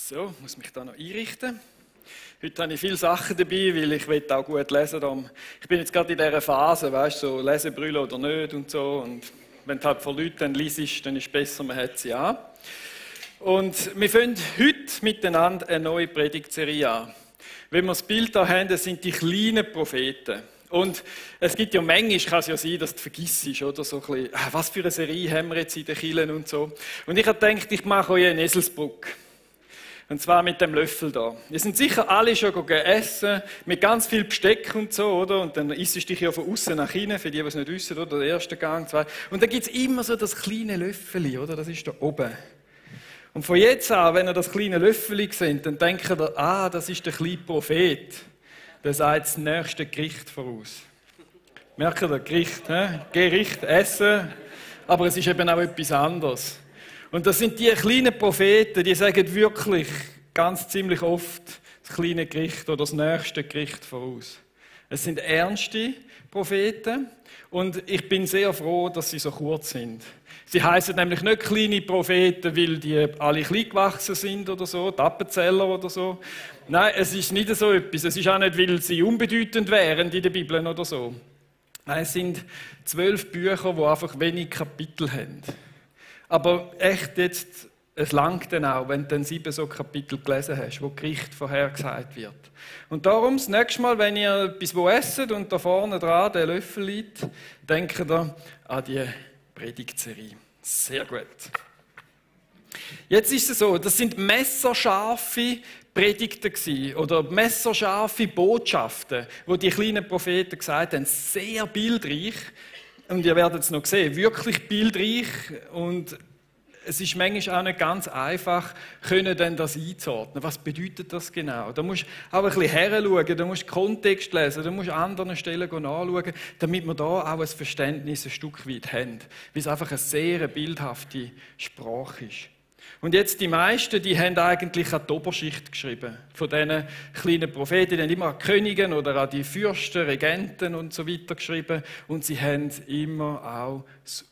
So, muss mich da noch einrichten. Heute habe ich viele Sachen dabei, weil ich will auch gut lesen. Ich bin jetzt gerade in dieser Phase, weißt du, so Lesebrille oder nicht und so. Und wenn du halt vor Leuten dann liest, dann ist es besser, man hat sie an. Und wir fangen heute miteinander eine neue Predigtserie an. Wenn wir das Bild da haben, das sind die kleinen Propheten. Und es gibt ja manchmal, kann es ja sein, dass du vergisst, oder so ein bisschen, was für eine Serie haben wir jetzt in den Kirchen und so. Und ich habe gedacht, ich mache euch eine Eselsbrücke. Und zwar mit dem Löffel da. Wir sind sicher alle schon essen, mit ganz viel Besteck und so, oder? Und dann isst du dich ja von außen nach innen, für die es nicht wissen, oder? Der erste Gang, zwei. Und dann gibt es immer so das kleine Löffeli, oder? Das ist da oben. Und von jetzt an, wenn ihr das kleine Löffeli seht, dann denkt ihr, das ist der kleine Prophet. Der sagt das nächste Gericht voraus. Merkt ihr, Gericht, Gericht, Essen. Aber es ist eben auch etwas anderes. Und das sind die kleinen Propheten, die sagen wirklich ganz ziemlich oft das kleine Gericht oder das nächste Gericht voraus. Es sind ernste Propheten und ich bin sehr froh, dass sie so kurz sind. Sie heißen nämlich nicht kleine Propheten, weil die alle klein gewachsen sind oder so, die Appenzeller oder so. Nein, es ist nicht so etwas. Es ist auch nicht, weil sie unbedeutend wären in der Bibel oder so. Nein, es sind 12 Bücher, die einfach wenig Kapitel haben. Aber echt jetzt, es langt dann auch, wenn du dann 7 so Kapitel gelesen hast, wo Gericht vorhergesagt wird. Und darum, das nächste Mal, wenn ihr etwas esst und da vorne dran der Löffel liegt, denkt ihr an die Predigtserie. Sehr gut. Jetzt ist es so, das sind messerscharfe Predigten gewesen, oder messerscharfe Botschaften, wo die kleinen Propheten gesagt haben, sehr bildreich. Und ihr werdet es noch sehen, wirklich bildreich. Und es ist manchmal auch nicht ganz einfach, können denn das einzuordnen. Was bedeutet das genau? Da musst du auch ein bisschen heranschauen, da musst du Kontext lesen, da musst du an anderen Stellen nachschauen, damit wir da auch ein Verständnis ein Stück weit haben. Weil es einfach eine sehr bildhafte Sprache ist. Und jetzt die meisten, die haben eigentlich an die Oberschicht geschrieben. Von diesen kleinen Propheten, die haben immer an die Könige oder an die Fürsten, Regenten und so weiter geschrieben. Und sie haben immer auch das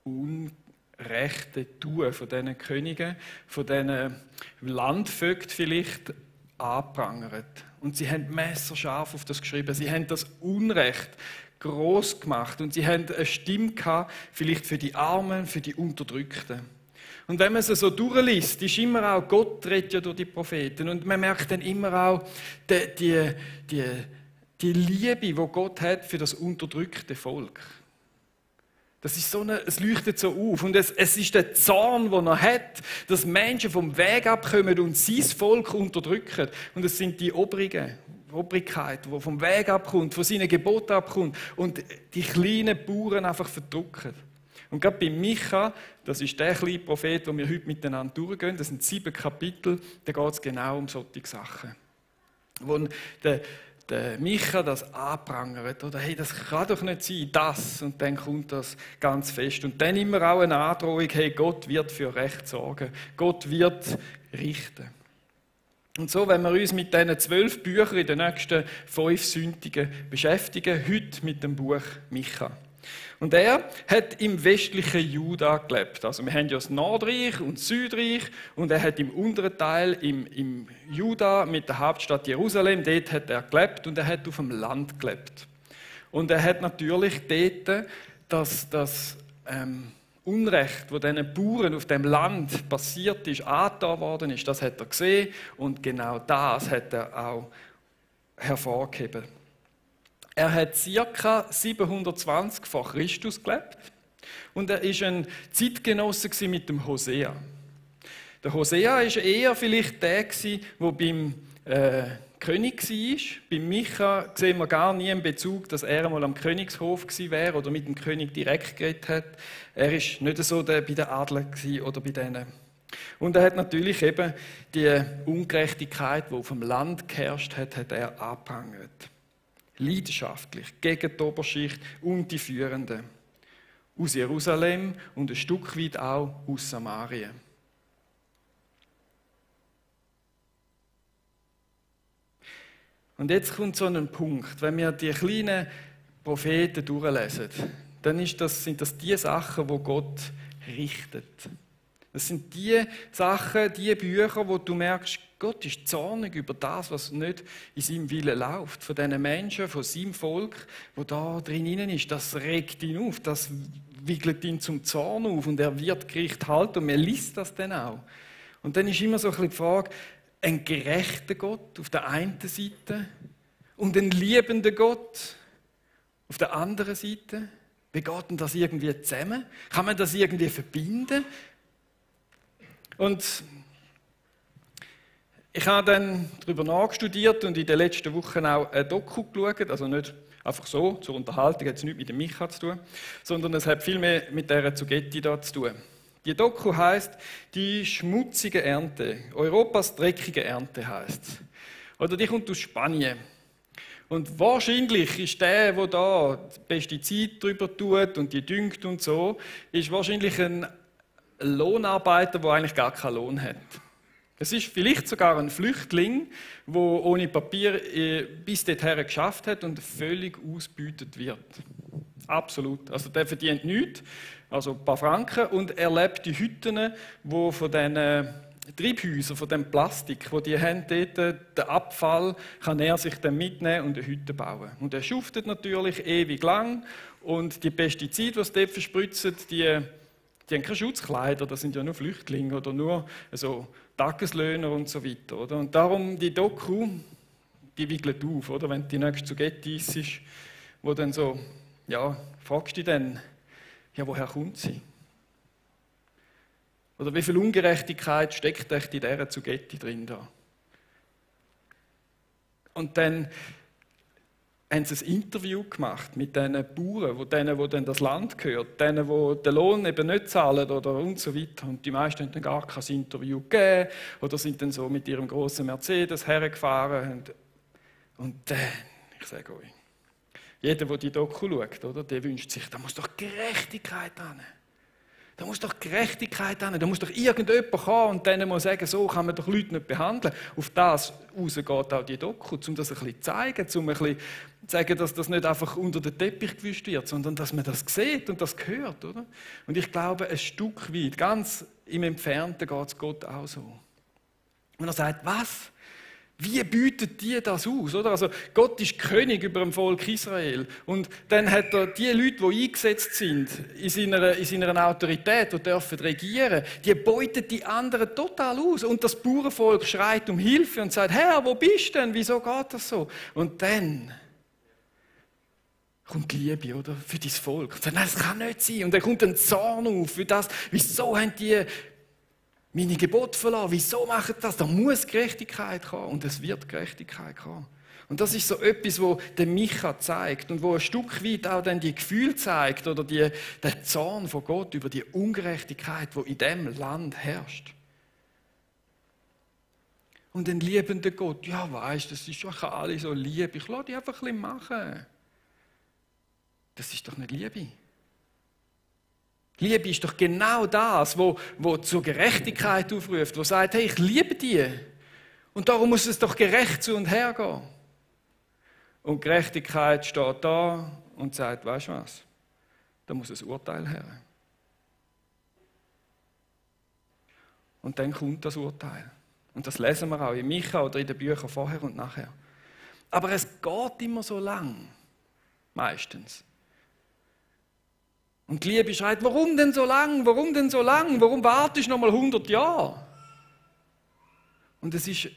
unrechte Tun von diesen Königen, von diesen Landvögten vielleicht angeprangert. Und sie haben messerscharf auf das geschrieben. Sie haben das Unrecht gross gemacht. Und sie haben eine Stimme gehabt, vielleicht für die Armen, für die Unterdrückten. Und wenn man es so durchliest, ist immer auch, Gott redet ja durch die Propheten. Und man merkt dann immer auch die Liebe, die Gott hat für das unterdrückte Volk. Das ist es leuchtet so auf. Und es ist der Zorn, den er hat, dass Menschen vom Weg abkommen und sein Volk unterdrücken. Und es sind die Obrigkeit, die vom Weg abkommt, von seinen Geboten abkommt und die kleinen Bauern einfach verdrücken. Und gerade bei Micha, das ist der kleine Prophet, den wir heute miteinander durchgehen, das sind 7 Kapitel, da geht es genau um solche Sachen. Wo der Micha das anprangert, oder hey, das kann doch nicht sein, das, und dann kommt das ganz fest. Und dann immer auch eine Androhung, hey, Gott wird für Recht sorgen, Gott wird richten. Und so, wenn wir uns mit diesen 12 Büchern in den nächsten 5 Sündigen beschäftigen, heute mit dem Buch Micha. Und er hat im westlichen Juda gelebt. Also wir haben ja das Nordreich und das Südreich und er hat im unteren Teil, im Juda mit der Hauptstadt Jerusalem, dort hat er gelebt und er hat auf dem Land gelebt. Und er hat natürlich dort das Unrecht, das diesen Bauern auf dem Land passiert ist, angetan worden ist, das hat er gesehen und genau das hat er auch hervorgehoben. Er hat ca. 720 vor Christus gelebt und er war ein Zeitgenosse mit dem Hosea. Der Hosea war eher vielleicht der, der beim König war. Bei Micha sehen wir gar nie einen Bezug, dass er einmal am Königshof gewesen wäre oder mit dem König direkt geredet hat. Er war nicht so bei den Adlern oder bei denen. Und er hat natürlich eben die Ungerechtigkeit, die auf dem Land geherrscht hat, hat er angeprangert. Leidenschaftlich gegen die Oberschicht und die Führenden. Aus Jerusalem und ein Stück weit auch aus Samarien. Und jetzt kommt so ein Punkt, wenn wir die kleinen Propheten durchlesen, dann sind das die Sachen, die Gott richtet. Das sind die Sachen, die Bücher, wo du merkst, Gott ist zornig über das, was nicht in seinem Willen läuft. Von diesen Menschen, von seinem Volk, wo da drin ist, das regt ihn auf, das wickelt ihn zum Zorn auf und er wird Gericht halten und man liest das dann auch. Und dann ist immer so ein bisschen die Frage, ein gerechter Gott auf der einen Seite und ein liebender Gott auf der anderen Seite. Wie geht denn das irgendwie zusammen? Kann man das irgendwie verbinden? Und ich habe dann darüber nachstudiert und in den letzten Wochen auch ein Doku geschaut, also nicht einfach so, zur Unterhaltung, hat es nichts mit dem Micha zu tun, sondern es hat viel mehr mit dieser Zugetti da zu tun. Die Doku heisst «Die schmutzige Ernte», «Europas dreckige Ernte» heisst es. Oder die kommt aus Spanien. Und wahrscheinlich ist der da Pestizid drüber tut und die düngt und so, ist wahrscheinlich ein Lohnarbeiter, der eigentlich gar keinen Lohn hat. Es ist vielleicht sogar ein Flüchtling, der ohne Papier bis dorthin geschafft hat und völlig ausgebeutet wird. Absolut. Also der verdient nichts, also ein paar Franken, und er lebt in Hütten, die von diesen Treibhäusern, von dem Plastik, wo die haben dort, den Abfall, kann er sich dann mitnehmen und eine Hütte bauen. Und er schuftet natürlich ewig lang und die Pestizide, die sie dort verspritzen, die haben keine Schutzkleider, das sind ja nur Flüchtlinge oder nur also Tageslöhner und so weiter. Oder? Und darum die Doku, die wickelt auf, oder? Wenn die nächste Zugetti ist, wo dann so, ja, fragst du dich dann, ja, woher kommt sie? Oder wie viel Ungerechtigkeit steckt echt in dieser Zugetti drin da? Und dann haben sie ein Interview gemacht mit diesen Bauern, denen dann das Land gehört, denen, die den Lohn eben nicht zahlen oder und so weiter. Und die meisten haben dann gar kein Interview gegeben oder sind dann so mit ihrem grossen Mercedes hergefahren. Und dann, ich sage euch, jeder, der die Doku schaut, oder, der wünscht sich, da muss doch Gerechtigkeit hin. Da muss doch Gerechtigkeit hin. Da muss doch irgendjemand kommen und denen muss sagen, so kann man doch Leute nicht behandeln. Auf das raus geht auch die Doku, um das ein bisschen zu zeigen, um ein bisschen zu sagen, dass das nicht einfach unter den Teppich gewischt wird, sondern dass man das sieht und das hört. Oder? Und ich glaube, ein Stück weit, ganz im Entfernten geht es Gott auch so. Und er sagt, was? Wie bietet die das aus? Oder? Also Gott ist König über dem Volk Israel. Und dann hat er die Leute, die eingesetzt sind in seiner Autorität, die dürfen regieren, die beuten die anderen total aus. Und das Bauernvolk schreit um Hilfe und sagt, Herr, wo bist du denn? Wieso geht das so? Und dann kommt die Liebe, oder? Für dein Volk. Und sagt, nein, das kann nicht sein. Und dann kommt ein Zorn auf für das. Wieso haben die meine Gebote verlassen? Wieso machen das? Da muss Gerechtigkeit kommen. Und es wird Gerechtigkeit kommen. Und das ist so etwas, wo der Micha zeigt und wo ein Stück weit auch dann die Gefühle zeigt oder der Zorn von Gott über die Ungerechtigkeit, die in diesem Land herrscht. Und ein liebender Gott, ja weisst, das ist schon alle so lieb, ich lasse die einfach ein bisschen machen. Das ist doch nicht Liebe. Liebe ist doch genau das, wo zur Gerechtigkeit aufruft, wo sagt, hey, ich liebe die. Und darum muss es doch gerecht zu und her gehen. Und Gerechtigkeit steht da und sagt, weißt du was? Da muss ein Urteil her. Und dann kommt das Urteil. Und das lesen wir auch in Micha oder in den Büchern vorher und nachher. Aber es geht immer so lang. Meistens. Und die Liebe schreit, warum denn so lang? Warum denn so lang? Warum wartest du noch mal 100 Jahre? Und es ist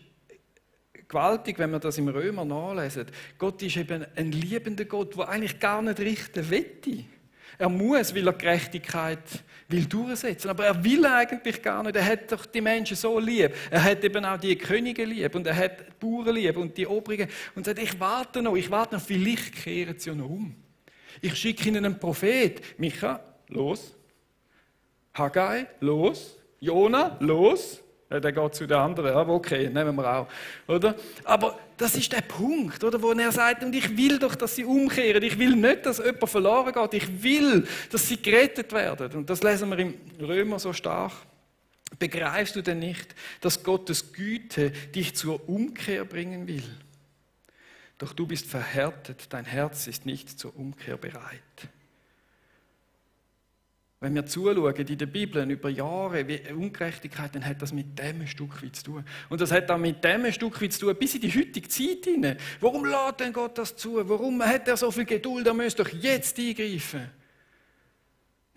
gewaltig, wenn wir das im Römer nachlesen. Gott ist eben ein liebender Gott, der eigentlich gar nicht richten will. Er muss, weil er Gerechtigkeit will durchsetzen. Aber er will eigentlich gar nicht. Er hat doch die Menschen so lieb. Er hat eben auch die Könige lieb und er hat die Bauern lieb und die Obrigen. Und sagt, ich warte noch, vielleicht kehren sie ja noch um. Ich schicke ihnen einen Prophet. Micha, los. Haggai, los. Jona, los. Ja, der geht zu den anderen. Aber okay, nehmen wir auch. Oder? Aber das ist der Punkt, oder, wo er sagt, und ich will doch, dass sie umkehren. Ich will nicht, dass jemand verloren geht. Ich will, dass sie gerettet werden. Und das lesen wir im Römer so stark. Begreifst du denn nicht, dass Gottes Güte dich zur Umkehr bringen will? Doch du bist verhärtet, dein Herz ist nicht zur Umkehr bereit. Wenn wir zuschauen in der Bibel über Jahre, wie Ungerechtigkeit, dann hat das mit dem ein Stück weit zu tun. Und das hat auch mit dem ein Stück weit zu tun, bis in die heutige Zeit hinein. Warum lässt denn Gott das zu? Warum hat er so viel Geduld? Er müsste doch jetzt eingreifen.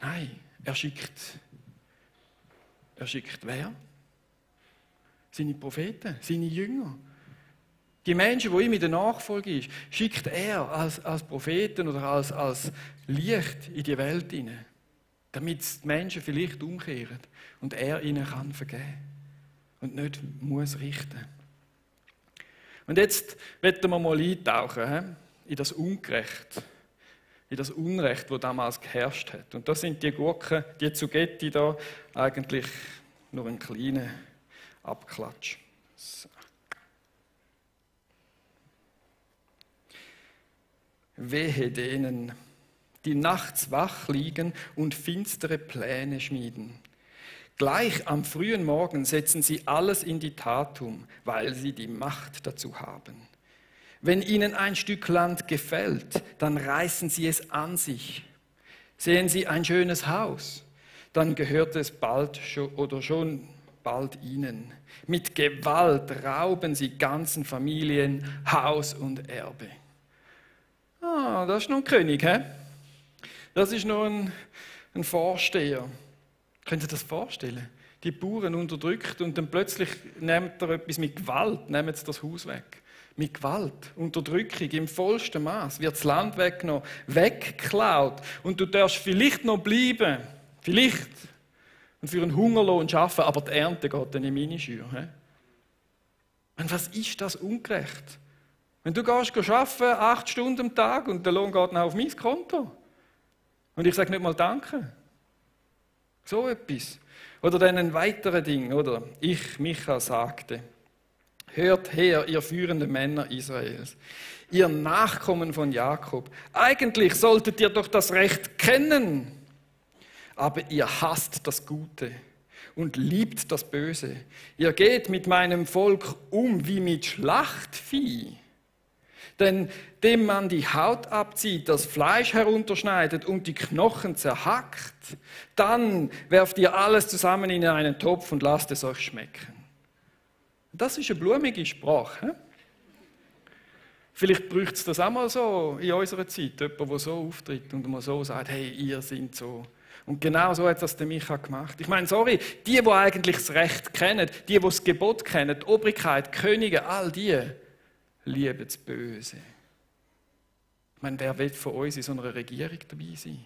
Nein, er schickt wer? Seine Propheten, seine Jünger. Die Menschen, die ihm in der Nachfolge ist, schickt er als Propheten oder als Licht in die Welt hinein. Damit die Menschen vielleicht umkehren und er ihnen vergeben kann und nicht muss richten. Und jetzt wollen wir mal eintauchen in das Ungerecht, in das Unrecht, das damals geherrscht hat. Und da sind die Gurken, die Zugetti da, eigentlich nur ein kleiner Abklatsch. So. Wehe denen, die nachts wach liegen und finstere Pläne schmieden. Gleich am frühen Morgen setzen sie alles in die Tat um, weil sie die Macht dazu haben. Wenn ihnen ein Stück Land gefällt, dann reißen sie es an sich. Sehen sie ein schönes Haus, dann gehört es bald schon bald ihnen. Mit Gewalt rauben sie ganzen Familien Haus und Erbe. Ah, das ist noch ein König, hä? Das ist noch ein Vorsteher. Könnt ihr das vorstellen? Die Bauern unterdrückt und dann plötzlich nimmt er etwas mit Gewalt, nehmen sie das Haus weg. Mit Gewalt, Unterdrückung im vollsten Maß wird das Land weggenommen, weggeklaut und du darfst vielleicht noch bleiben, vielleicht und für einen Hungerlohn arbeiten, aber die Ernte geht dann in meine Schür. Und was ist das ungerecht? Wenn du gehst arbeiten, 8 Stunden am Tag und der Lohn geht dann auf mein Konto. Und ich sage nicht mal Danke. So etwas. Oder dann ein weiteres Ding, oder? Ich, Micha, sagte, hört her, ihr führenden Männer Israels, ihr Nachkommen von Jakob. Eigentlich solltet ihr doch das Recht kennen, aber ihr hasst das Gute und liebt das Böse. Ihr geht mit meinem Volk um wie mit Schlachtvieh. Denn dem man die Haut abzieht, das Fleisch herunterschneidet und die Knochen zerhackt, dann werft ihr alles zusammen in einen Topf und lasst es euch schmecken. Das ist eine blumige Sprache. He? Vielleicht bräuchte es das auch mal so in unserer Zeit, jemand, der so auftritt und mal so sagt, hey, ihr seid so. Und genau so hat das der Micha gemacht. Ich meine, sorry, die eigentlich das Recht kennen, die das Gebot kennen, die Obrigkeit, die Könige, all die, lieben das Böse. Ich meine, wer will von uns in so einer Regierung dabei sein?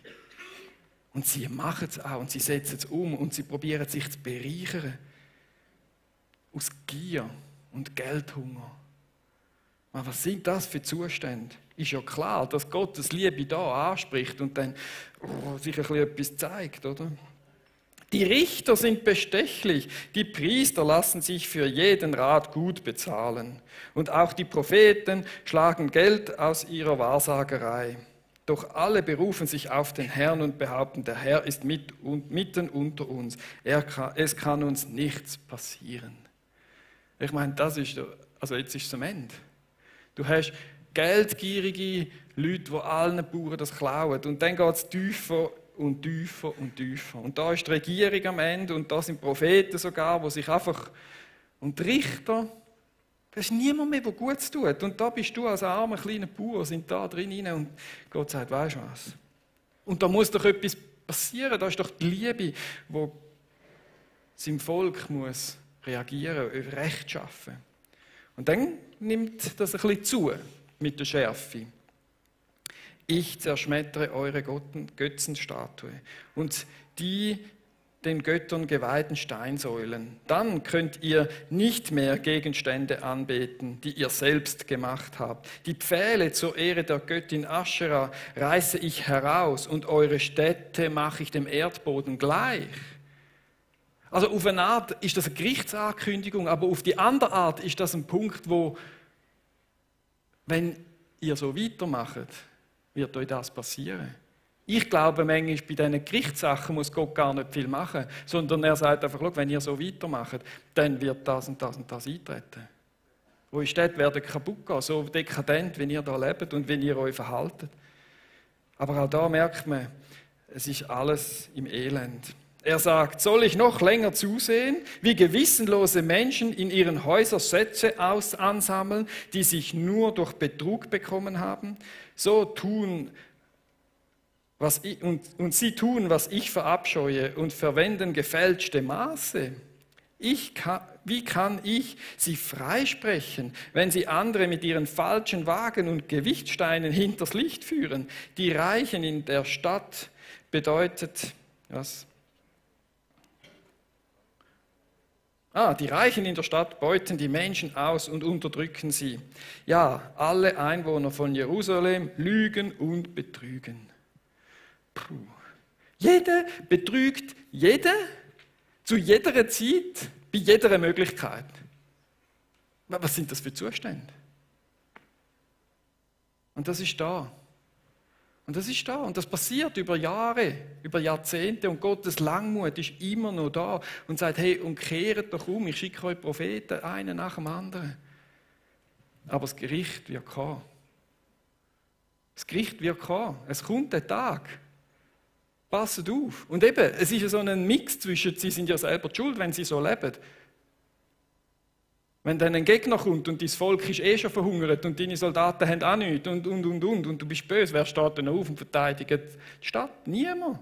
Und sie machen es auch und sie setzen es um und sie probieren sich zu bereichern. Aus Gier und Geldhunger. Aber was sind das für Zustände? Ist ja klar, dass Gottes Liebe da anspricht und dann sich ein bisschen etwas zeigt, oder? Die Richter sind bestechlich, die Priester lassen sich für jeden Rat gut bezahlen und auch die Propheten schlagen Geld aus ihrer Wahrsagerei. Doch alle berufen sich auf den Herrn und behaupten, der Herr ist mitten unter uns, es kann uns nichts passieren. Ich meine, jetzt ist es am Ende. Du hast geldgierige Leute, die allen Bauern das klauen und dann geht es tiefer und tiefer und tiefer. Und da ist die Regierung am Ende und da sind Propheten sogar, die sich einfach... Und die Richter, da ist niemand mehr, der Gutes tut. Und da bist du als armer, kleiner Bauer, sind da drin und Gott sagt, weisst du was? Und da muss doch etwas passieren, da ist doch die Liebe, die seinem Volk muss reagieren, Recht schaffen. Und dann nimmt das ein bisschen zu mit der Schärfe. Ich zerschmettere eure Götzenstatue und die den Göttern geweihten Steinsäulen. Dann könnt ihr nicht mehr Gegenstände anbeten, die ihr selbst gemacht habt. Die Pfähle zur Ehre der Göttin Aschera reiße ich heraus und eure Städte mache ich dem Erdboden gleich. Also auf eine Art ist das eine Gerichtsankündigung, aber auf die andere Art ist das ein Punkt, wo, wenn ihr so weitermacht, wird euch das passieren. Ich glaube, manchmal bei diesen Gerichtssachen muss Gott gar nicht viel machen, sondern er sagt einfach, schau, wenn ihr so weitermacht, dann wird das und das und das eintreten. Eure Städte werden kaputt gehen, so dekadent, wie ihr da lebt und wie ihr euch verhaltet. Aber auch da merkt man, Es ist alles im Elend. Er sagt, soll ich noch länger zusehen, wie gewissenlose Menschen in ihren Häusern Schätze ansammeln, die sich nur durch Betrug bekommen haben? So tun, und sie tun, was ich verabscheue und verwenden gefälschte Maße. Wie kann ich sie freisprechen, wenn sie andere mit ihren falschen Wagen und Gewichtsteinen hinters Licht führen? Die Reichen in der Stadt bedeutet, was? Die Reichen in der Stadt beuten die Menschen aus und unterdrücken sie. Ja, alle Einwohner von Jerusalem lügen und betrügen. Puh. Jeder betrügt jeden, zu jeder Zeit, bei jeder Möglichkeit. Was sind das für Zustände? Und das ist da. Und das ist da. Und das passiert über Jahre, über Jahrzehnte. Und Gottes Langmut ist immer noch da und sagt, hey, und kehrt doch um, ich schicke euch Propheten, einen nach dem anderen. Aber das Gericht wird kommen. Das Gericht wird kommen. Es kommt der Tag. Passet auf. Und eben, es ist ja so ein Mix zwischen, sie sind ja selber die schuld, wenn sie so leben. Wenn dann ein Gegner kommt und dein Volk ist schon verhungert und deine Soldaten haben auch nichts und du bist böse, wer steht dann auf und verteidigt die Stadt? Niemand.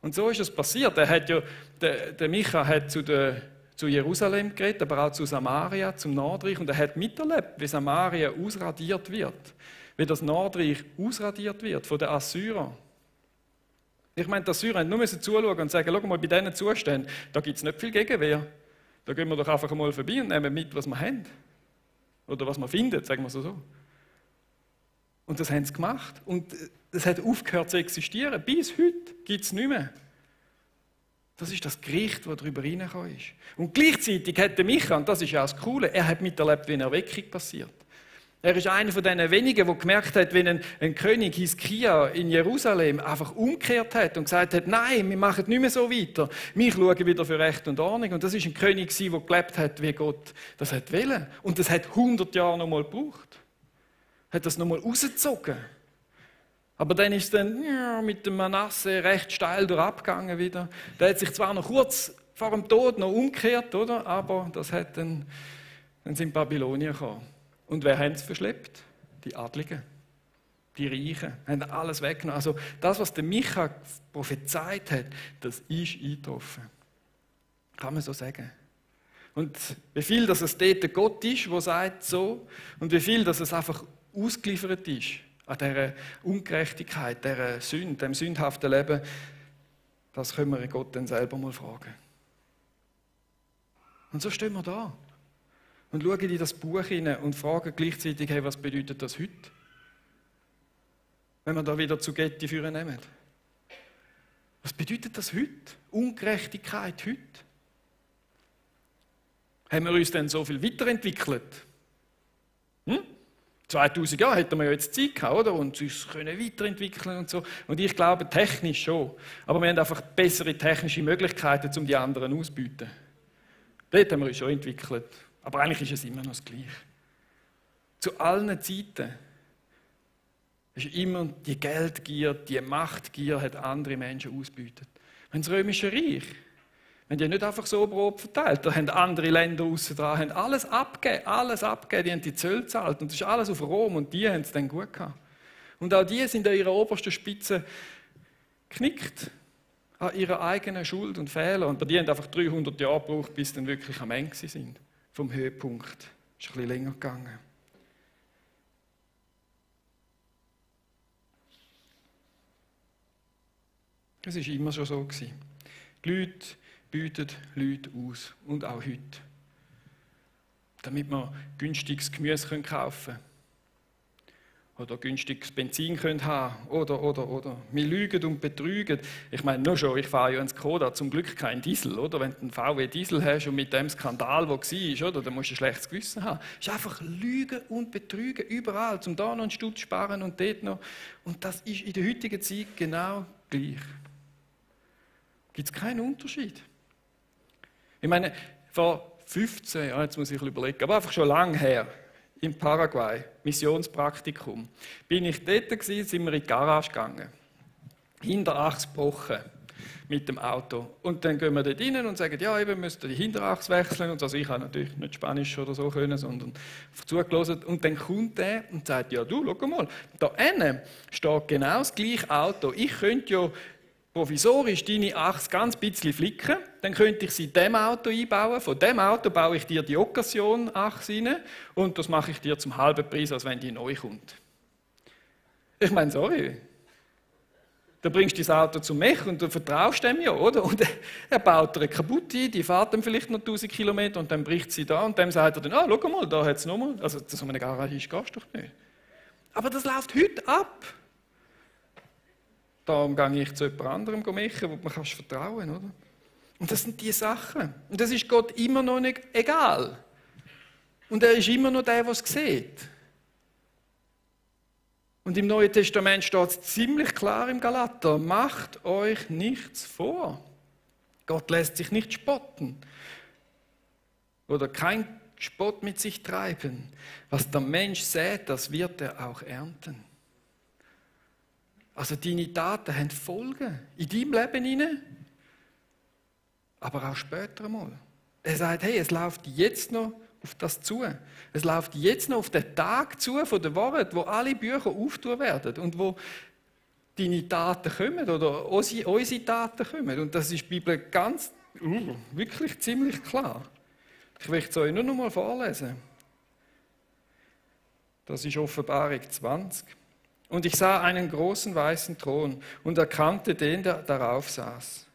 Und so ist es passiert. Der Micha hat zu Jerusalem geredet, aber auch zu Samaria, zum Nordreich, und er hat miterlebt, wie Samaria ausradiert wird, wie das Nordreich ausradiert wird von den Assyrern. Ich meine, die Assyrer mussten nur zuschauen und sagen, schau mal, bei diesen Zuständen, da gibt es nicht viel Gegenwehr. Da gehen wir doch einfach mal vorbei und nehmen mit, was wir haben. Oder was wir finden, sagen wir so. Und das haben sie gemacht. Und es hat aufgehört zu existieren. Bis heute gibt es nicht mehr. Das ist das Gericht, das darüber reingekommen ist. Und gleichzeitig hat der Micha, und das ist ja auch das Coole, er hat miterlebt, wie eine Erweckung passiert. Er ist einer von den wenigen, der gemerkt hat, wenn ein König Hiskia in Jerusalem einfach umgekehrt hat und gesagt hat, nein, wir machen nicht mehr so weiter. Wir schauen wieder für Recht und Ordnung. Und das ist ein König, der gelebt hat, wie Gott das hat wollen. Und das hat 100 Jahre noch mal gebraucht. Hat das noch mal rausgezogen. Aber dann ist es dann mit dem Manasse recht steil durchgegangen wieder. Der hat sich zwar noch kurz vor dem Tod noch umgekehrt, oder? Aber das hat dann sind Babylonier gekommen. Und wer haben es verschleppt? Die Adligen, die Reichen, haben alles weggenommen. Also das, was der Micha prophezeit hat, das ist eingetroffen. Kann man so sagen. Und wie viel, dass es dort der Gott ist, der sagt so, und wie viel, dass es einfach ausgeliefert ist an dieser Ungerechtigkeit, dieser Sünde, dem sündhaften Leben, das können wir Gott dann selber mal fragen. Und so stehen wir da. Und schauen in das Buch hinein und fragen gleichzeitig, hey, was bedeutet das heute? Wenn wir da wieder zu Getty führen nehmen. Was bedeutet das heute? Ungerechtigkeit heute? Haben wir uns denn so viel weiterentwickelt? 2000 Jahre hätten wir ja jetzt Zeit gehabt, oder? Und uns können weiterentwickeln und so. Und ich glaube, technisch schon. Aber wir haben einfach bessere technische Möglichkeiten, um die anderen auszubieten. Dort haben wir uns schon entwickelt. Aber eigentlich ist es immer noch das Gleiche. Zu allen Zeiten ist immer die Geldgier, die Machtgier hat andere Menschen ausgebeutet. Wenn das Römische Reich, wenn die nicht einfach so Brot verteilt, da haben andere Länder aussen dran, haben alles abgegeben, die haben die Zölle gezahlt und das ist alles auf Rom und die haben es dann gut gehabt. Und auch die sind an ihrer obersten Spitze geknickt, an ihrer eigenen Schuld und Fehler. Und die haben einfach 300 Jahre gebraucht, bis sie dann wirklich am Ende sind. Vom Höhepunkt. Ist ein bisschen länger gegangen. Das war immer schon so. Die Leute bieten Leute aus. Und auch heute. Damit wir günstiges Gemüse kaufen können. Oder günstiges Benzin können haben. Oder. Wir lügen und betrügen. Ich meine, nur schon, ich fahre ja einen Skoda, zum Glück kein Diesel, oder? Wenn du einen VW Diesel hast und mit dem Skandal, der war, oder, dann musst du ein schlechtes Gewissen haben. Es ist einfach Lügen und Betrügen überall, um da noch einen Stutz sparen und dort noch. Und das ist in der heutigen Zeit genau gleich. Gibt es keinen Unterschied? Ich meine, vor 15 Jahren, jetzt muss ich überlegen, aber einfach schon lange her, in Paraguay, Missionspraktikum. Bin ich dort gewesen, sind wir in die Garage gegangen. Hinterachse gebrochen mit dem Auto. Und dann gehen wir dort rein und sagen, ja, wir müssen die Hinterachse wechseln. Und also ich habe natürlich nicht Spanisch oder so können, sondern zugelassen. Und dann kommt der und sagt, ja du, schau mal, da hinten steht genau das gleiche Auto. Ich könnte ja provisorisch deine Achse ganz bisschen flicken, dann könnte ich sie in diesem Auto einbauen. Von diesem Auto baue ich dir die Occasion-Achse rein und das mache ich dir zum halben Preis, als wenn die neu kommt. Ich meine, sorry. Da bringst du das Auto zum Mech und du vertraust dem ja, oder? Und er baut dir kaputt ein, die fährt dann vielleicht noch 1000 Kilometer und dann bricht sie da und dann sagt er dann, schau mal, da hat es nochmal. Also, so eine Garage gehst du doch nicht. Aber das läuft heute ab. Darum gehe ich zu jemand anderem mechen, wo man vertrauen kann, oder? Und das sind die Sachen. Und das ist Gott immer noch nicht egal. Und er ist immer noch der, der es sieht. Und im Neuen Testament steht es ziemlich klar im Galater, macht euch nichts vor. Gott lässt sich nicht spotten. Oder kein Spott mit sich treiben. Was der Mensch sät, das wird er auch ernten. Also deine Taten haben Folgen in deinem Leben hinein, aber auch später einmal. Er sagt, hey, es läuft jetzt noch auf das zu. Es läuft jetzt noch auf den Tag zu von der Wahrheit, wo alle Bücher auftun werden und wo deine Taten kommen oder unsere Taten kommen. Und das ist die Bibel ganz, wirklich ziemlich klar. Ich möchte es euch nur noch mal vorlesen. Das ist Offenbarung 20. Und ich sah einen großen weißen Thron und erkannte den, der darauf saß.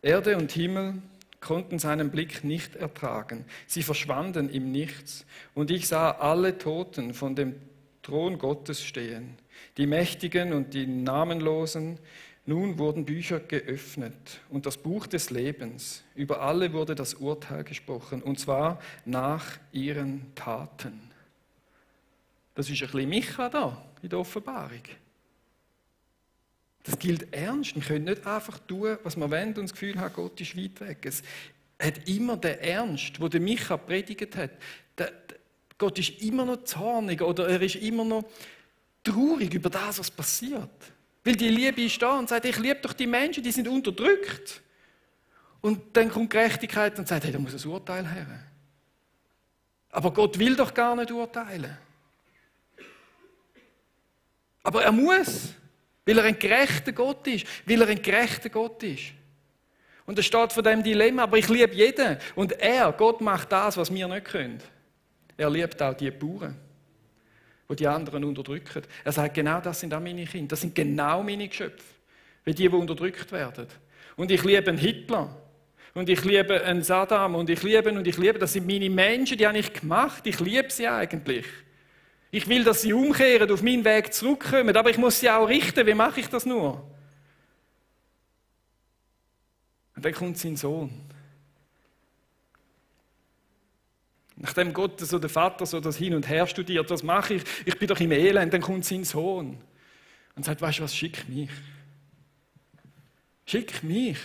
Erde und Himmel konnten seinen Blick nicht ertragen. Sie verschwanden im Nichts. Und ich sah alle Toten von dem Thron Gottes stehen, die Mächtigen und die Namenlosen. Nun wurden Bücher geöffnet und das Buch des Lebens. Über alle wurde das Urteil gesprochen, und zwar nach ihren Taten. Das ist ein bisschen Micha da in der Offenbarung. Das gilt ernst. Wir können nicht einfach tun, was wir wollen und das Gefühl haben, Gott ist weit weg. Es hat immer den Ernst, den Micha predigt hat. Gott ist immer noch zornig oder er ist immer noch traurig über das, was passiert. Weil die Liebe ist da und sagt, ich liebe doch die Menschen, die sind unterdrückt. Und dann kommt Gerechtigkeit und sagt, hey, da muss ein Urteil her. Aber Gott will doch gar nicht urteilen. Aber er muss, weil er ein gerechter Gott ist. Weil er ein gerechter Gott ist. Und es steht vor dem Dilemma, aber ich liebe jeden. Und Gott macht das, was wir nicht können. Er liebt auch die Bauern, die anderen unterdrücken. Er sagt, genau das sind auch meine Kinder. Das sind genau meine Geschöpfe. Wie die unterdrückt werden. Und ich liebe einen Hitler. Und ich liebe einen Saddam. Und ich liebe. Das sind meine Menschen, die habe ich gemacht. Ich liebe sie eigentlich. Ich will, dass sie umkehren, auf meinen Weg zurückkommen, aber ich muss sie auch richten. Wie mache ich das nur? Und dann kommt sein Sohn. Nachdem Gott, so der Vater, so das Hin und Her studiert, was mache ich? Ich bin doch im Elend, dann kommt sein Sohn. Und sagt, weißt du was, schick mich. Schick mich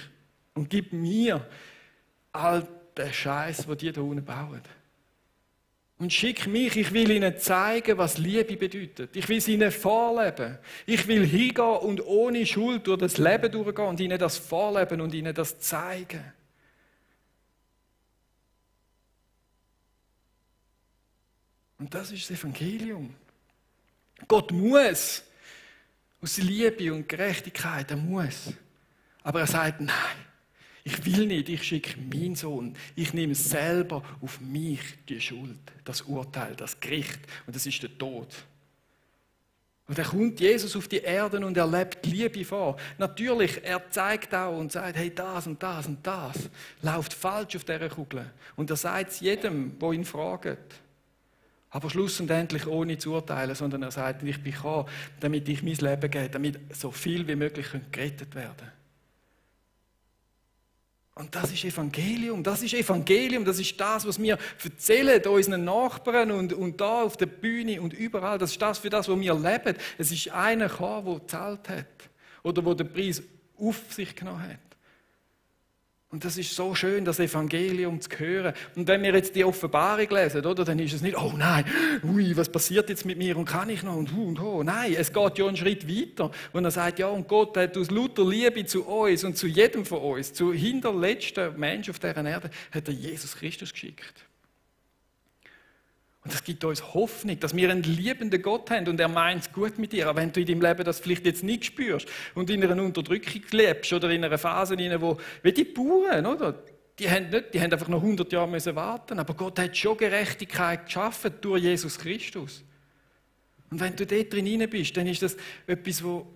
und gib mir all den Scheiß, den die da unten bauen. Und schick mich, ich will ihnen zeigen, was Liebe bedeutet. Ich will es ihnen vorleben. Ich will hingehen und ohne Schuld durch das Leben durchgehen und ihnen das vorleben und ihnen das zeigen. Und das ist das Evangelium. Gott muss aus Liebe und Gerechtigkeit, er muss. Aber er sagt, nein. Ich will nicht, ich schicke meinen Sohn. Ich nehme selber auf mich die Schuld, das Urteil, das Gericht. Und das ist der Tod. Und dann kommt Jesus auf die Erde und er lebt Liebe vor. Natürlich, er zeigt auch und sagt, hey, das und das und das läuft falsch auf dieser Kugel. Und er sagt es jedem, der ihn fragt. Aber schlussendlich ohne zu urteilen, sondern er sagt, ich bin gekommen, damit ich mein Leben gebe, damit so viel wie möglich gerettet werden können. Und das ist Evangelium, das ist das, was wir erzählen unseren Nachbarn und da auf der Bühne und überall. Das ist das, für das, was wir leben. Es ist einer gekommen, der gezahlt hat oder der den Preis auf sich genommen hat. Und das ist so schön, das Evangelium zu hören. Und wenn wir jetzt die Offenbarung lesen, oder, dann ist es nicht, oh nein, ui, was passiert jetzt mit mir und kann ich noch und ho. Nein, es geht ja einen Schritt weiter. Und er sagt, ja, und Gott hat aus lauter Liebe zu uns und zu jedem von uns, zu hinterletzten Menschen auf dieser Erde, hat er Jesus Christus geschickt. Und das gibt uns Hoffnung, dass wir einen liebenden Gott haben und er meint es gut mit dir. Auch wenn du in deinem Leben das vielleicht jetzt nicht spürst und in einer Unterdrückung lebst oder in einer Phase, wo wie die Bauern, oder? Die haben einfach noch 100 Jahre müssen warten. Aber Gott hat schon Gerechtigkeit geschaffen durch Jesus Christus. Und wenn du dort drin bist, dann ist das etwas, wo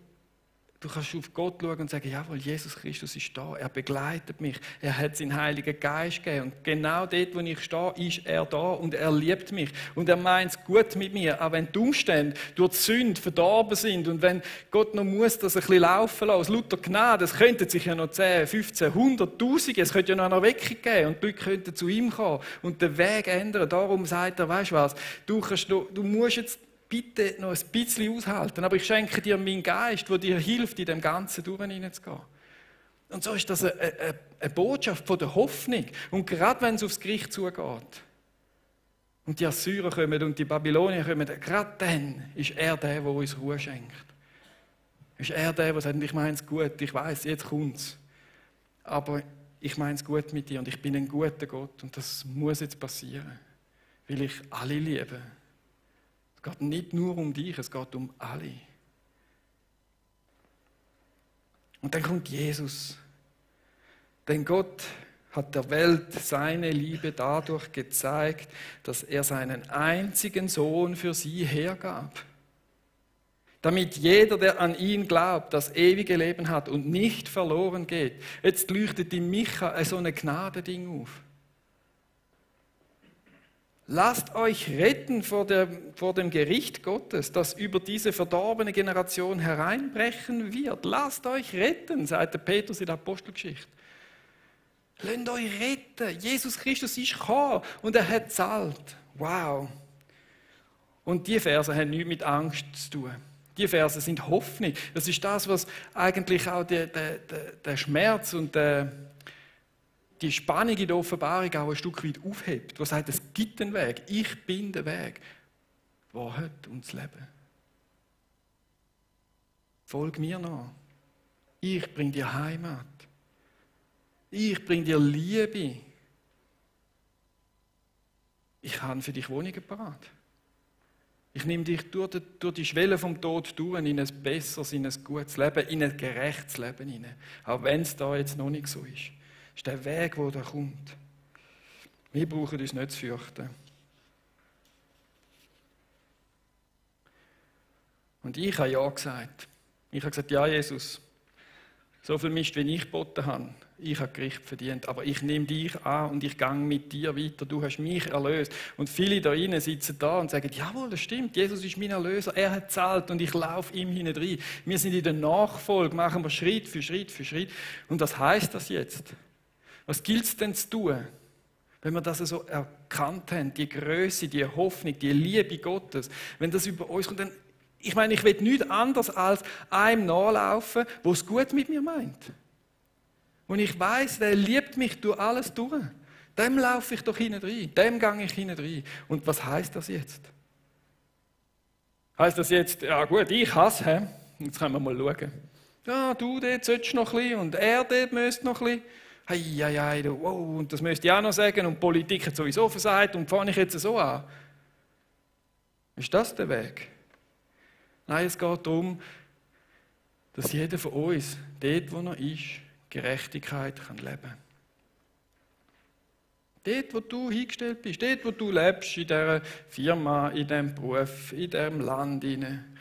du kannst auf Gott schauen und sagen, jawohl, Jesus Christus ist da, er begleitet mich, er hat seinen Heiligen Geist gegeben und genau dort, wo ich stehe, ist er da und er liebt mich und er meint es gut mit mir, auch wenn die Umstände durch die Sünde verdorben sind und wenn Gott noch muss das ein bisschen laufen lassen, aus lauter Gnade, es könnten sich ja noch 10, 15, 100'000, es könnte ja noch eine Erweckung geben und die Leute könnten zu ihm kommen und den Weg ändern. Darum sagt er, weißt du was, du musst jetzt bitte noch ein bisschen aushalten, aber ich schenke dir meinen Geist, der dir hilft, in dem Ganzen durchzugehen. Und so ist das eine Botschaft von der Hoffnung. Und gerade wenn es aufs Gericht zugeht und die Assyrer kommen und die Babylonier kommen, gerade dann ist er der uns Ruhe schenkt. Ist er der sagt, ich meine es gut, ich weiß, jetzt kommt es. Aber ich meine es gut mit dir und ich bin ein guter Gott und das muss jetzt passieren, weil ich alle liebe. Es geht nicht nur um dich, es geht um alle. Und dann kommt Jesus. Denn Gott hat der Welt seine Liebe dadurch gezeigt, dass er seinen einzigen Sohn für sie hergab. Damit jeder, der an ihn glaubt, das ewige Leben hat und nicht verloren geht. Jetzt leuchtet in Micha so ein Gnadending auf. Lasst euch retten vor dem Gericht Gottes, das über diese verdorbene Generation hereinbrechen wird. Lasst euch retten, sagt der Petrus in der Apostelgeschichte. Lasst euch retten. Jesus Christus ist gekommen und er hat gezahlt. Wow. Und die Verse haben nichts mit Angst zu tun. Die Verse sind Hoffnung. Das ist das, was eigentlich auch der Schmerz und die Spannung in der Offenbarung auch ein Stück weit aufhebt, wo sagt, es gibt einen Weg, ich bin der Weg, die Wahrheit und das Leben. Folg mir nach. Ich bringe dir Heimat. Ich bringe dir Liebe. Ich habe für dich Wohnungen parat. Ich nehme dich durch die Schwelle vom Tod durch in ein besseres, in ein gutes Leben, in ein gerechtes Leben hinein. Auch wenn es da jetzt noch nicht so ist. Das ist der Weg, der da kommt. Wir brauchen uns nicht zu fürchten. Und ich habe ja gesagt. Ich habe gesagt, ja Jesus, so viel Mist, wie ich geboten habe. Ich habe Gericht verdient, aber ich nehme dich an und ich gehe mit dir weiter. Du hast mich erlöst. Und viele da drinnen sitzen da und sagen, jawohl, das stimmt, Jesus ist mein Erlöser, er hat gezahlt und ich laufe ihm hinein. Wir sind in der Nachfolge, machen wir Schritt für Schritt für Schritt. Und was heisst das jetzt? Was gilt es denn zu tun, wenn wir das so erkannt haben, die Größe, die Hoffnung, die Liebe Gottes, wenn das über uns kommt, dann, ich meine, ich will nichts anderes als einem nachlaufen, der es gut mit mir meint. Und ich weiss, der liebt mich durch alles durch. Dem laufe ich doch hinein, dem gehe ich hinein. Und was heisst das jetzt? Heisst das jetzt, ja gut, ich hasse, jetzt können wir mal schauen. Ja, du dort solltest noch ein bisschen und er dort müsste noch ein bisschen. Hei, wow, und das müsste ich auch noch sagen und die Politik hat sowieso versagt und fange ich jetzt so an. Ist das der Weg? Nein, es geht darum, dass jeder von uns, dort wo er ist, Gerechtigkeit kann leben. Dort, wo du hingestellt bist, dort, wo du lebst, in dieser Firma, in diesem Beruf, in diesem Land,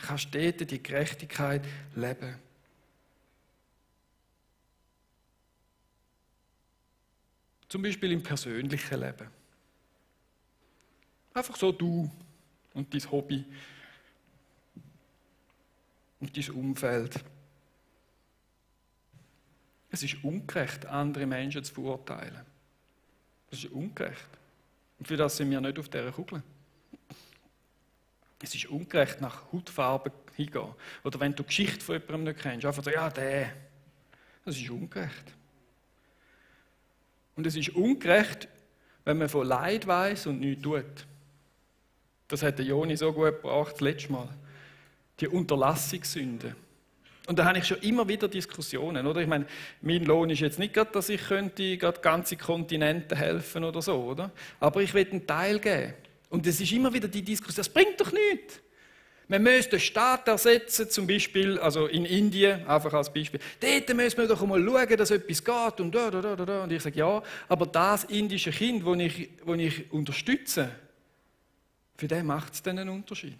kannst du dort die Gerechtigkeit leben. Zum Beispiel im persönlichen Leben. Einfach so du und dein Hobby und dein Umfeld. Es ist ungerecht, andere Menschen zu verurteilen. Das ist ungerecht. Und für das sind wir nicht auf dieser Kugel. Es ist ungerecht, nach Hautfarbe hingehen. Oder wenn du die Geschichte von jemandem nicht kennst, einfach so, ja, der. Das ist ungerecht. Und es ist ungerecht, wenn man von Leid weiss und nichts tut. Das hat der Joni so gut gebracht, das letzte Mal. Die Unterlassungssünde. Und da habe ich schon immer wieder Diskussionen, oder? Ich meine, mein Lohn ist jetzt nicht gerade, dass ich könnte gerade ganze Kontinente helfen oder so, oder? Aber ich will einen Teil geben. Und es ist immer wieder die Diskussion, das bringt doch nichts. Man müsste den Staat ersetzen, zum Beispiel, also in Indien, einfach als Beispiel. Dort müssen wir doch mal schauen, dass etwas geht und da. Und ich sage, ja, aber das indische Kind, das ich unterstütze, für den macht es dann einen Unterschied.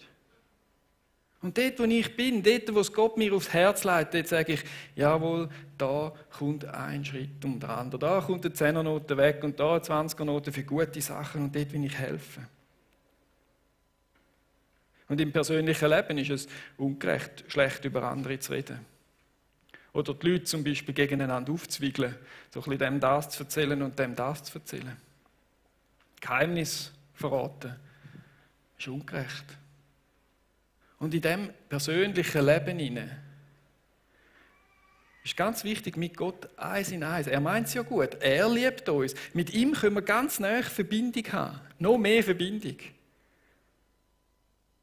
Und dort, wo ich bin, dort, wo es Gott mir aufs Herz legt, dort sage ich, jawohl, da kommt ein Schritt um den anderen. Da kommt eine 10er-Note weg und da eine 20er-Note für gute Sachen und dort will ich helfen. Und im persönlichen Leben ist es ungerecht, schlecht über andere zu reden. Oder die Leute zum Beispiel gegeneinander aufzuwiegeln, so ein bisschen dem das zu erzählen und dem das zu erzählen. Geheimnis verraten ist ungerecht. Und in diesem persönlichen Leben hinein ist ganz wichtig, mit Gott eins in eins. Er meint es ja gut, er liebt uns. Mit ihm können wir ganz nahe Verbindung haben, noch mehr Verbindung.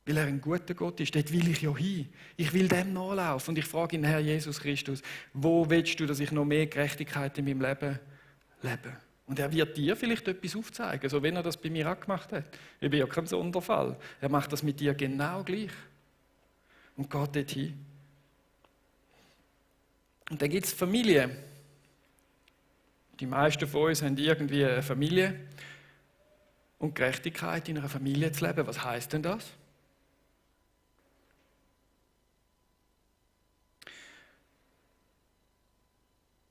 Weil er ein guter Gott ist, dort will ich ja hin. Ich will dem nachlaufen. Und ich frage ihn, Herr Jesus Christus, wo willst du, dass ich noch mehr Gerechtigkeit in meinem Leben lebe? Und er wird dir vielleicht etwas aufzeigen, so wie er das bei mir auch gemacht hat. Ich bin ja kein Sonderfall. Er macht das mit dir genau gleich. Und geht dort hin. Und dann gibt es Familie. Die meisten von uns haben irgendwie eine Familie. Und Gerechtigkeit in einer Familie zu leben, was heisst denn das?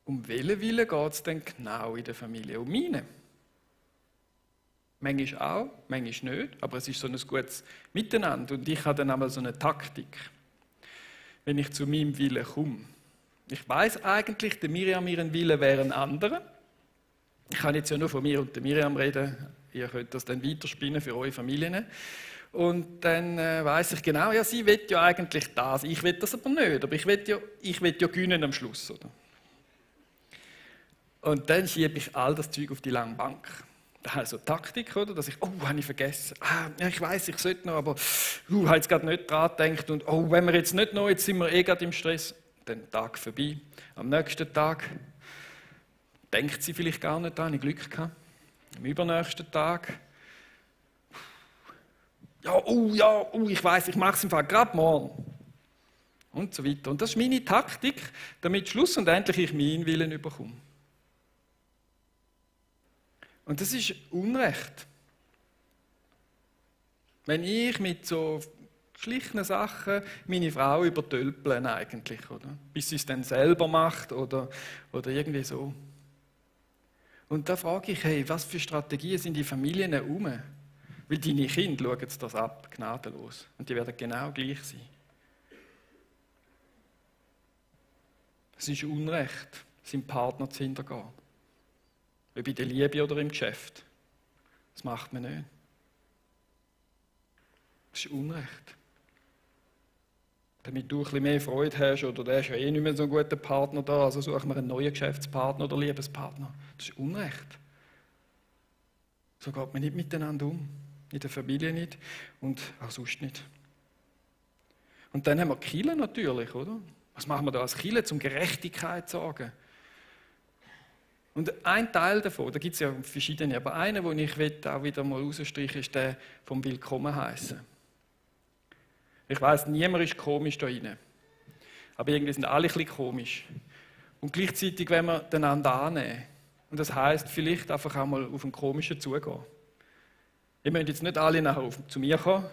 Um welchen Willen geht es denn genau in der Familie? Um meinen. Manchmal auch, manchmal nicht, aber es ist so ein gutes Miteinander. Und ich habe dann einmal so eine Taktik, wenn ich zu meinem Willen komme. Ich weiss eigentlich, der Miriam ihren Willen wäre ein anderer. Ich kann jetzt ja nur von mir und der Miriam reden. Ihr könnt das dann weiterspinnen für eure Familien. Und dann weiss ich genau, ja, sie will ja eigentlich das. Ich will das aber nicht. Aber ich will ja gewinnen am Schluss, oder? Und dann schiebe ich all das Zeug auf die lange Bank. Das ist so eine Taktik, oder? Dass ich, habe ich vergessen. Ja, ich weiss, ich sollte noch, aber habe jetzt gerade nicht dran gedacht. Und wenn wir jetzt nicht noch, jetzt sind wir gerade im Stress. Dann Tag vorbei. Am nächsten Tag denkt sie vielleicht gar nicht dran, ich Glück gehabt. Am übernächsten Tag. Ich weiss, ich mache es im Fall gerade morgen. Und so weiter. Und das ist meine Taktik, damit schlussendlich ich meinen Willen bekomme. Und das ist Unrecht. Wenn ich mit so schlichten Sachen meine Frau übertölpeln eigentlich, oder? Bis sie es dann selber macht oder irgendwie so. Und da frage ich, hey, was für Strategien sind die Familien herum? Weil deine Kinder schauen das ab, gnadenlos. Und die werden genau gleich sein. Es ist Unrecht, seinen Partner zu hintergehen. Ob in der Liebe oder im Geschäft. Das macht man nicht. Das ist Unrecht. Damit du ein bisschen mehr Freude hast, oder der ist ja eh nicht mehr so ein guter Partner da, also suchen wir einen neuen Geschäftspartner oder Liebespartner. Das ist Unrecht. So geht man nicht miteinander um. In der Familie nicht und auch sonst nicht. Und dann haben wir die Kirche natürlich, oder? Was machen wir da als Kirche, um Gerechtigkeit zu sorgen? Und ein Teil davon, da gibt es ja verschiedene, aber einer, den ich auch wieder mal rausstreichen ist der vom Willkommen heißen. Ich weiss, niemand ist komisch da rein. Aber irgendwie sind alle ein bisschen komisch. Und gleichzeitig wollen wir einander annehmen. Und das heisst, vielleicht einfach auch mal auf einen komischen zugehen. Ihr müsst jetzt nicht alle nachher zu mir kommen.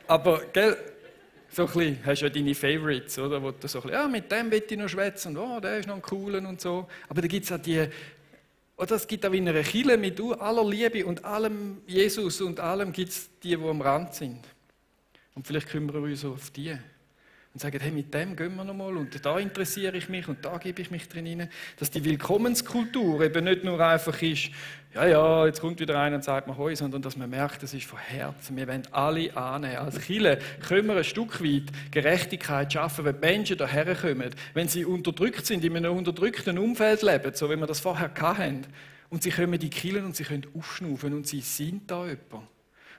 Aber, gell, so ein bisschen, hast du ja deine Favorites, oder? Wo du so ein bisschen, ja, mit dem will ich noch schwätzen und der ist noch ein cooler und so. Aber da gibt es auch die, oder es gibt auch in einer Kirche mit aller Liebe und allem Jesus und allem gibt es die am Rand sind. Und vielleicht kümmern wir uns auf die. und sagen, hey, mit dem gehen wir nochmal und da interessiere ich mich und da gebe ich mich drin hinein. Dass die Willkommenskultur eben nicht nur einfach ist, ja, jetzt kommt wieder einer und sagt mir Hoi, sondern dass man merkt, das ist von Herzen. Wir wollen alle annehmen. Als Kirche können wir ein Stück weit Gerechtigkeit schaffen, wenn die Menschen daher kommen, wenn sie unterdrückt sind, in einem unterdrückten Umfeld leben, so wie wir das vorher hatten. Und sie kommen in die Kirche und sie können aufschnaufen und sie sind da jemand.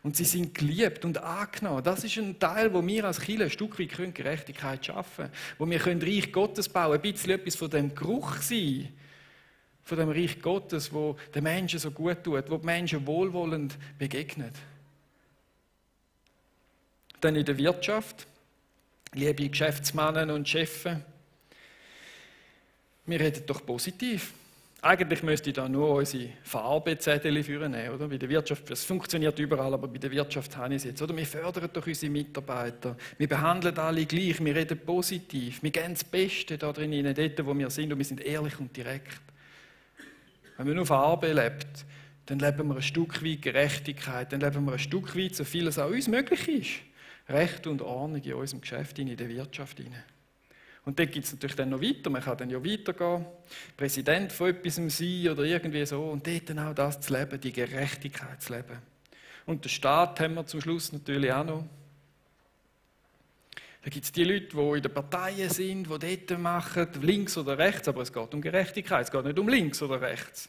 Und sie sind geliebt und angenommen. Das ist ein Teil, wo wir als Kirche ein Stück weit Gerechtigkeit schaffen können. Wo wir Reich Gottes bauen, ein bisschen etwas von dem Geruch sein. Von dem Reich Gottes, wo den Menschen so gut tut, wo die Menschen wohlwollend begegnet. Dann in der Wirtschaft, liebe Geschäftsmänner und Chefs, wir reden doch positiv. Eigentlich müsste ich da nur unsere Farbezettel führen, oder? Bei der Wirtschaft, das funktioniert überall, aber bei der Wirtschaft habe ich es jetzt. Oder? Wir fördern doch unsere Mitarbeiter. Wir behandeln alle gleich, wir reden positiv. Wir geben das Beste da drin, dort, wo wir sind, und wir sind ehrlich und direkt. Wenn man nur Farbe lebt, dann leben wir ein Stück weit Gerechtigkeit, dann leben wir ein Stück weit, so viel es auch uns möglich ist, Recht und Ordnung in unserem Geschäft, in der Wirtschaft. Und dort gibt es natürlich dann noch weiter, man kann dann ja weitergehen, Präsident von etwas sein oder irgendwie so, und dort dann auch das zu leben, die Gerechtigkeit zu leben. Und den Staat haben wir zum Schluss natürlich auch noch. Da gibt es die Leute, die in den Parteien sind, die dort machen, links oder rechts, aber es geht um Gerechtigkeit, es geht nicht um links oder rechts.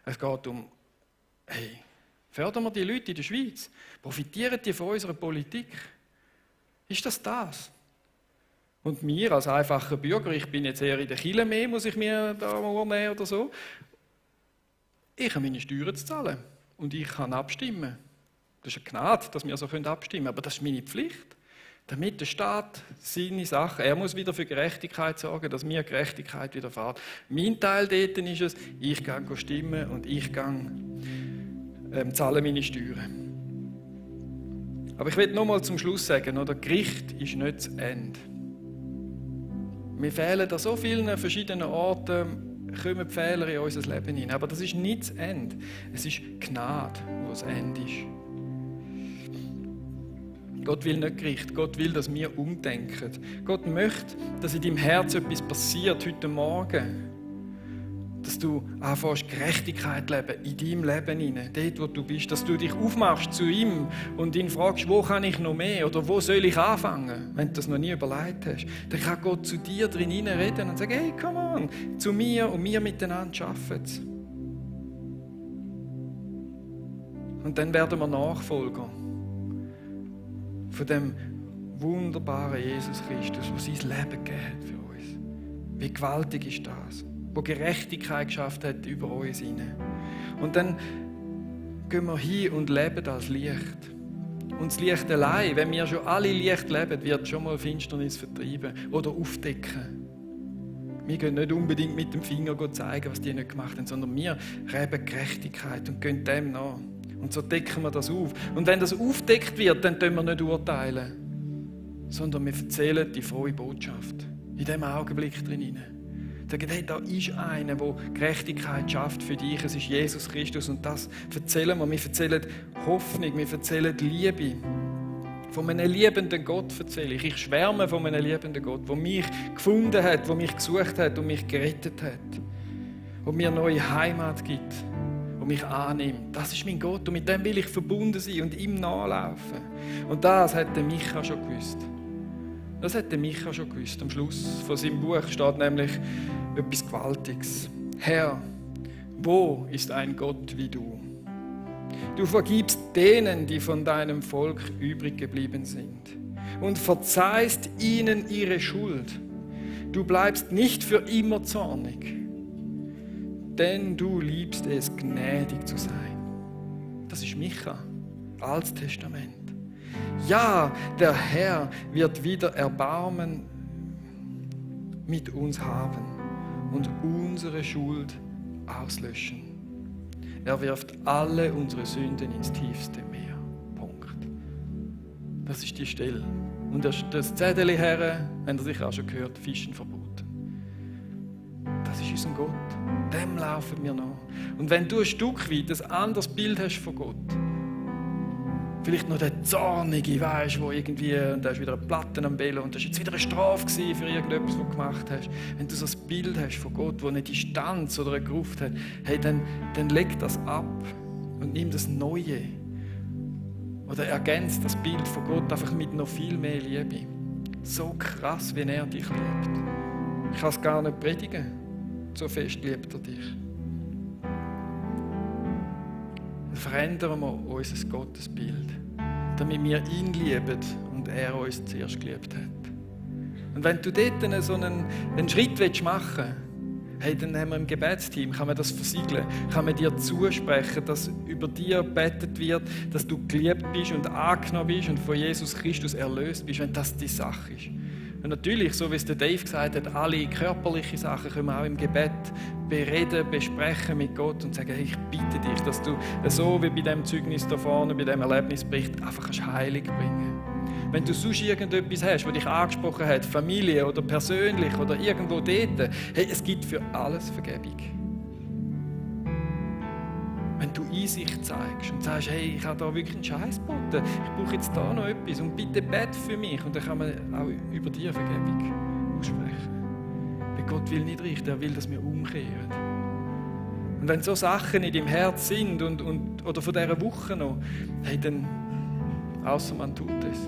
Es geht um, hey, fördern wir die Leute in der Schweiz? Profitieren die von unserer Politik? Ist das das? Und mir als einfacher Bürger, ich bin jetzt eher in der Kirche mehr, muss ich mir da nehmen oder so. Ich habe meine Steuern zu zahlen und ich kann abstimmen. Das ist eine Gnade, dass wir so abstimmen können, aber das ist meine Pflicht. Damit der Staat seine Sachen, er muss wieder für Gerechtigkeit sorgen, dass mir Gerechtigkeit widerfährt. Mein Teil dort ist es, ich gehe stimmen und ich zahle meine Steuern. Aber ich will noch mal zum Schluss sagen, oder, Gericht ist nicht das Ende. Wir fehlen an so vielen verschiedenen Orten, kommen die Fehler in unser Leben hinein. Aber das ist nicht das Ende. Es ist Gnade, wo das Ende ist. Gott will nicht Gericht. Gott will, dass wir umdenken. Gott möchte, dass in deinem Herz etwas passiert heute Morgen. Dass du anfängst, Gerechtigkeit zu leben, in deinem Leben hinein, dort, wo du bist. Dass du dich aufmachst zu ihm und ihn fragst, wo kann ich noch mehr oder wo soll ich anfangen, wenn du das noch nie überlegt hast. Dann kann Gott zu dir drin reden und sagen, hey, come on, zu mir und wir miteinander arbeiten es. Und dann werden wir Nachfolger von dem wunderbaren Jesus Christus, der sein Leben gegeben hat für uns. Wie gewaltig ist das? Wo Gerechtigkeit geschafft hat über uns hinein. Und dann gehen wir hin und leben als Licht. Und das Licht allein, wenn wir schon alle Licht leben, wird schon mal Finsternis vertreiben oder aufdecken. Wir gehen nicht unbedingt mit dem Finger zeigen, was die nicht gemacht haben, sondern wir leben Gerechtigkeit und gehen dem nach. Und so decken wir das auf. Und wenn das aufdeckt wird, dann tun wir nicht urteilen, sondern wir erzählen die frohe Botschaft. In diesem Augenblick drin. Sagen, hey, da ist einer, der Gerechtigkeit schafft für dich. Es ist Jesus Christus. Und das erzählen wir. Wir erzählen Hoffnung, wir erzählen Liebe. Von einem liebenden Gott erzähle ich. Ich schwärme von einem liebenden Gott, der mich gefunden hat, der mich gesucht hat und mich gerettet hat. Der mir neue Heimat gibt. Der mich annimmt. Das ist mein Gott und mit dem will ich verbunden sein und ihm nachlaufen. Und das hat der Micha schon gewusst. Das hat der Micha schon gewusst. Am Schluss von seinem Buch steht nämlich etwas Gewaltiges. Herr, wo ist ein Gott wie du? Du vergibst denen, die von deinem Volk übrig geblieben sind und verzeihst ihnen ihre Schuld. Du bleibst nicht für immer zornig. Denn du liebst es, gnädig zu sein. Das ist Micha, Altes Testament. Ja, der Herr wird wieder Erbarmen mit uns haben und unsere Schuld auslöschen. Er wirft alle unsere Sünden ins tiefste Meer. Punkt. Das ist die Stelle. Und das Zettel her, wenn ihr sicher auch schon gehört, Fischen verboten. Das ist unser Gott. Dem laufen wir nach. Und wenn du ein Stück weit ein anderes Bild hast von Gott, Vielleicht noch der Zornige, weisst, wo irgendwie, und da ist wieder eine Platte am Bellen und das war jetzt wieder eine Strafe für irgendetwas, was du gemacht hast. Wenn du so ein Bild hast von Gott, wo eine Distanz oder eine Gruft hat, hey, dann leg das ab und nimm das Neue. Oder ergänzt das Bild von Gott einfach mit noch viel mehr Liebe. So krass, wie er dich liebt. Ich kann es gar nicht predigen. So fest liebt er dich. Dann verändern wir unser Gottesbild, damit wir ihn lieben und er uns zuerst geliebt hat. Und wenn du dort so einen Schritt machen willst, hey, dann haben wir im Gebetsteam, kann man das versiegeln, kann man dir zusprechen, dass über dir gebetet wird, dass du geliebt bist und angenommen bist und von Jesus Christus erlöst bist, wenn das die Sache ist. Und natürlich, so wie es der Dave gesagt hat, alle körperlichen Sachen können wir auch im Gebet bereden, besprechen mit Gott und sagen, hey, ich bitte dich, dass du so wie bei dem Zeugnis da vorne, bei dem Erlebnisbericht, einfach Heilung bringen kannst. Wenn du sonst irgendetwas hast, was dich angesprochen hat, Familie oder persönlich oder irgendwo dort, hey, es gibt für alles Vergebung. Wenn du Einsicht zeigst und sagst, hey, ich habe da wirklich einen Scheiß geboten, ich brauche jetzt da noch etwas und bitte bete für mich, und dann kann man auch über dir Vergebung aussprechen. Weil Gott will nicht richten, er will, dass wir umkehren. Und wenn so Sachen in deinem Herz sind oder von dieser Woche noch, hey, dann, außer man tut es.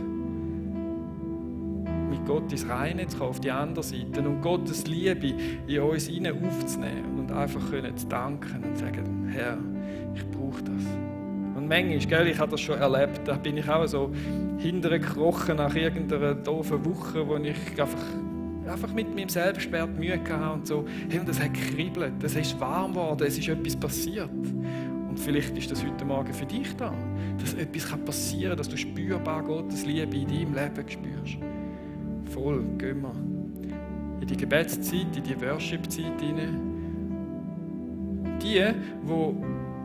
Mit Gott ins Reine zu kommen, auf die andere Seite und Gottes Liebe in uns hinein aufzunehmen und einfach zu danken und zu sagen, Herr, ich brauche das. Und manchmal, gell, ich habe das schon erlebt, da bin ich auch so hintergekrochen nach irgendeiner doofen Woche, wo ich einfach mit meinem Selbstwert Mühe hatte und so. Hey, und das hat gekribbelt, es ist warm geworden, es ist etwas passiert. Und vielleicht ist das heute Morgen für dich da, dass etwas passieren kann, dass du spürbar Gottes Liebe in deinem Leben spürst. Voll, gehen wir in die Gebetszeit, in die Worship-Zeit hinein. Die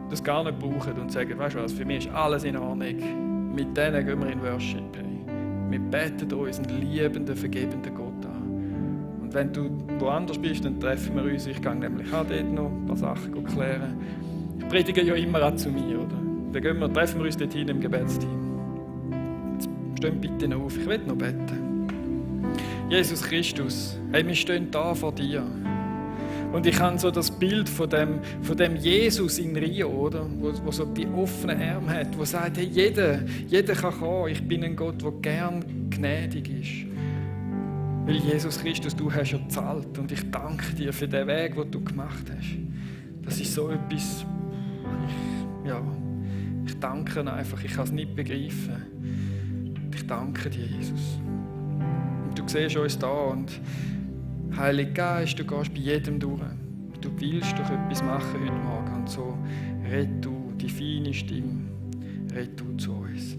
das gar nicht brauchen und sagen, weißt du was, für mich ist alles in Ordnung. Mit denen gehen wir in Worship. Wir beten uns einen liebenden, vergebenden Gott an. Und wenn du woanders bist, dann treffen wir uns. Ich gehe nämlich auch dort noch ein paar Sachen klären. Ich predige ja immer auch zu mir, oder? Dann treffen wir uns dort hin im Gebetsteam. Jetzt stehen bitte noch auf, ich will noch beten. Jesus Christus, hey, wir stehen da vor dir. Und ich habe so das Bild von dem Jesus in Rio, oder? Wo so die offenen Arme hat, wo sagt, hey, jeder kann kommen, ich bin ein Gott, der gern gnädig ist. Weil Jesus Christus, du hast ja gezahlt und ich danke dir für den Weg, den du gemacht hast. Das ist so etwas, ich danke einfach, ich kann es nicht begreifen. Ich danke dir, Jesus. Und du siehst uns da und Heiliger Geist, du gehst bei jedem durch. Du willst doch etwas machen heute Morgen. Und so red du die feine Stimme, red du zu uns.